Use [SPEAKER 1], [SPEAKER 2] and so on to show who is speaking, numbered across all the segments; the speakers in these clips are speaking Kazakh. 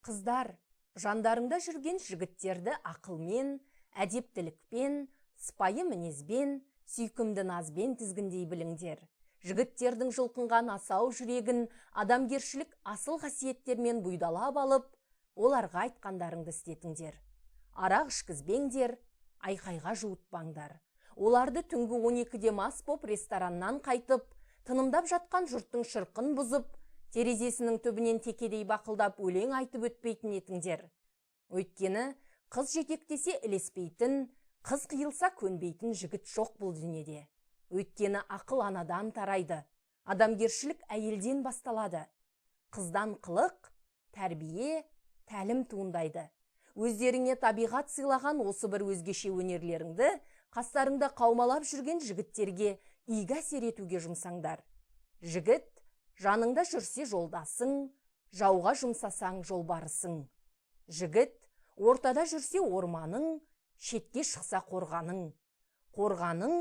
[SPEAKER 1] Қыздар, жандарыңда жүрген жігіттерді ақылмен, әдептілікпен, сыпайы мінезбен, сүйкімді назбен тізгіндей біліңдер. Жігіттердің жұлқынған асау жүрегін адамгершілік асыл қасиеттермен бұйдалап алып, оларға айтқандарыңды істетіңдер. Арақ ішкізбеңдер, айқайға жуытпаңдар. Оларды түнгі 12-де мас боп рестораннан қайтып, тынымдап жатқан жұрттың шырқын бұзып, терезесінің түбінен текедей бақылдап өлең айтып өтпейтін етіңдер. Өйткені қыз жетектесе ілеспейтін, қыз қиылса көнбейтін жігіт жоқ бұл дүниеде. Өйткені ақыл анадан тарайды, адамгершілік әйелден басталады. Қыздан қылық, тәрбие, тәлім туындайды. Өздеріңе табиғат сыйлаған осы бір өзгеше өнерлеріңді қастарыңда қаумалап жүрген жігіттерге игі әсер етуге жұмсаңдар. Жігіт жаныңда жүрсе жолдасың, жауға жұмсасаң жолбарысың. Жігіт ортада жүрсе орманың, шетке шықса қорғаның. Қорғаның,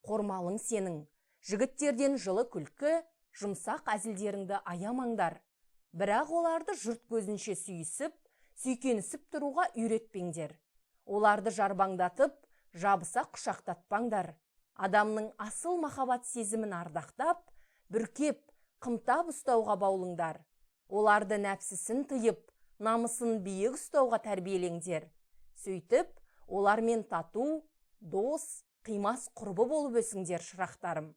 [SPEAKER 1] қормалың сенің. Жігіттерден жылы күлкі, жұмсақ әзілдеріңді аямаңдар. Бірақ оларды жұрт көзінше сүйісіп, сүйкенісіп тұруға үйретпеңдер. Оларды жарбаңдатып, жабыса құшақтатпаңдар. Адамның асыл махаббат сезімін ардақтап, бүркеп, қымтап ұстауға баулыңдар. Оларды нәпсісін тыйып, намысын биік ұстауға тәрбиелеңдер. Сөйтіп, олармен тату, дос, қимас құрбы болып өсіңдер, шырақтарым.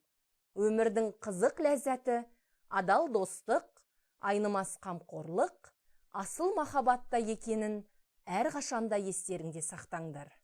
[SPEAKER 1] Өмірдің қызық ләззаты адал достық, айнымас қамқорлық, асыл махаббатта екенін әрқашанда естеріңде сақтаңдар.